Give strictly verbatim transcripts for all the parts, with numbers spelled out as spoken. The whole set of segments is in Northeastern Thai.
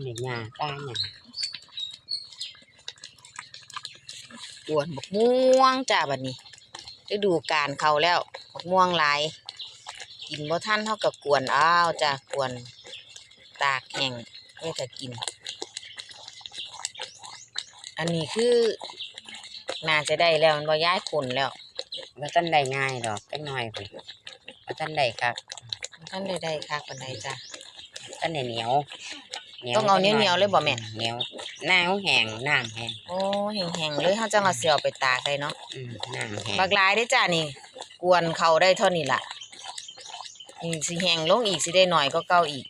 นี่หญ้า ป่าหญ้า กวนบักม่วงจ้า บัดนี้ ฤดูกาลเข้าแล้ว บักม่วงหลาย กินบ่ทัน เฮาก็กวนเอาจ้า กวน ตากแห้งไว้ถ้ากิน อันนี้คือ น่าจะได้แล้ว มันบ่ย้ายคนแล้ว บ่ทันได้ง่ายดอก จักหน่อยพุ้น บ่ทันได้คัก บ่ทันได้ได้คักปานใดจ้ะ ทันได้เหนียว เหนียว ต้องเอาเหนียวๆเลยบ่แม่ เหนียว น้ำแห้ง น้ำแห้ง โอ้ แห้งๆเลย เฮาจั่งเอาสิเอาไปตากได้เนาะ อืม น้ำแห้ง บักหลายเด้อจ้ะนี่ กวนเข้าได้เท่านี้ล่ะ นี่สิแห้งลงอีก สิได้น้อยกว่าเก่าอีก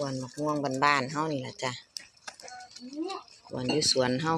กวนบักม่วงบ้านๆเฮานี่ล่ะจ้ะ กวนอยู่สวนเฮา